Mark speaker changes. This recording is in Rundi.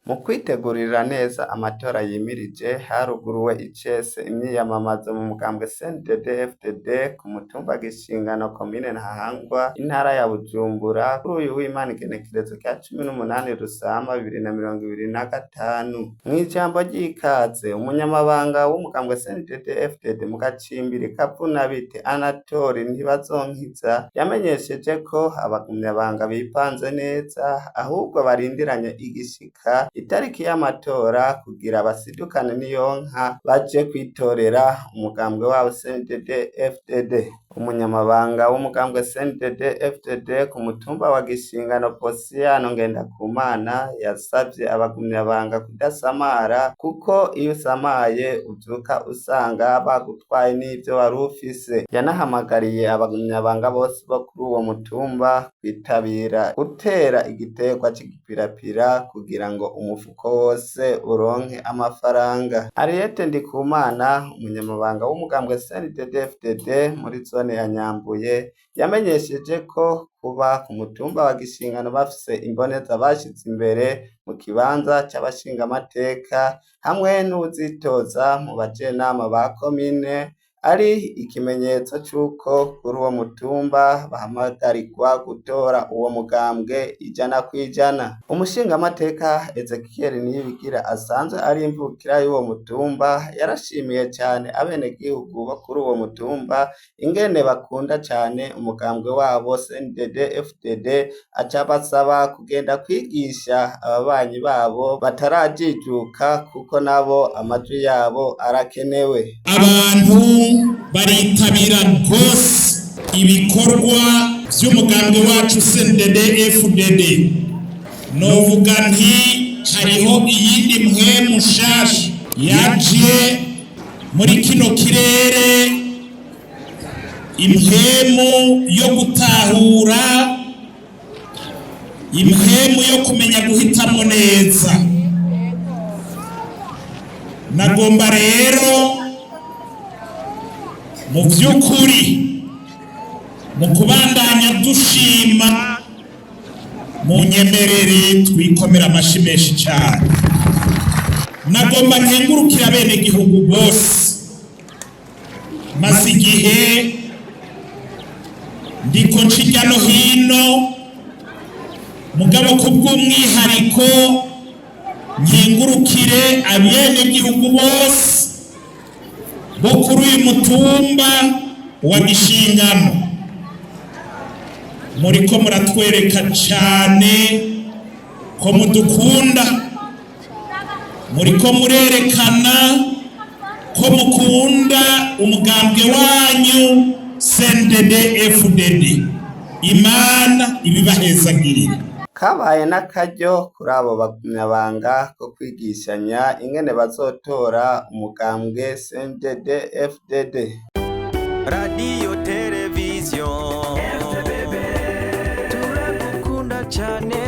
Speaker 1: Mu kwitegurira neza amatora yimirije haruguruwe icese imyiyamamazo mu mugambwe CNDD-FDD ku mutumba Gishingano komine Ntahangwa intara ya Bujumbura kuri uyu w'Imana igenekerezo rya 18 Rusama 2025. Mw'ijambo ry'ikaze umunyamabanga w'umugambwe CNDD-FDD mu gacimbiri Kavunabiti Anatole Ntibazonkiza yamenyesheje ko abagumyabanga bipanze neza ahubwo barindiranye igishika itariki y'amatora kugira basidukane n'iyonka baje kwitorera umugambwe wabo CNDD-FDD. Umunyamabanga w'umugambwe CNDD-FDD ku mutumba wa Gishingano Posiyano Ngendakumana yasavye abagumyabanga kudasamara kuko iyo usamaye uvyuka usanga bagutwaye n'ivyo wari ufise. Yanahamagariye abagumyabanga bose bo kuri uwo mutumba kwitabira gutera igiterwa c'igipirapira kugira ngo umufuko wose uronke amafaranga. Ariete Ndikumana umunyamabanga w'umugambwe CNDD-FDD muri zone ya Nyambuye yamenyesheje ko kuba ku mutumba wa Gishingano bafise imboneza bashize imbere mu kibanza c'abashingamateka hamwe n'uwuzitoza mu bajenama ba komine ari ikimenyetso c'uko kuri uwo mutumba bahamagarirwa gutora uwo mugambwe 100%. Umushingamateka Ezekiel Niyibigira asanzwe ari imvukira y'uwo mutumba yarashimiye cane abenegihugu bo kuri uwo mutumba ingene bakunda cane umugambwe wabo CNDD-FDD aca abasaba kugenda kwigisha ababanyi babo batarajijuka kuko nabo amajwi yabo arakenewe.
Speaker 2: Abantu baritabira rwose ibikorwa by'umugambi wacu CNDD FDD. Novuga nti hariho iyindi mpwemu nshasha yaje muri kino kirere, impwemu yo gutahura, impwemu yo kumenya guhitamo neza. Nagomba rero mu by'ukuri mu kubandanya dushima, mu nyemerere twikomera amashi menshi cyane. Nagomba nkengurukira bene gihugu bose. Maze igihe ndiko nca hirya no hino, mugabo kubw'umwihariko nkengurukire abenegihugu bose bo kuri uyu mutumba wa Gishingano. Muriko muratwereka cyane ko mudukunda, muriko murerekana ko mukunda umugambwe wanyu CNDD FDD. Imana ibibahezagirire.
Speaker 1: Kabaye n'akaryo kuri abo bagumyabanga ko kwigishanya ingene bazotora umugambwe CNDD FDD.
Speaker 3: Radiyo, televiziyo, turagukunda cyane.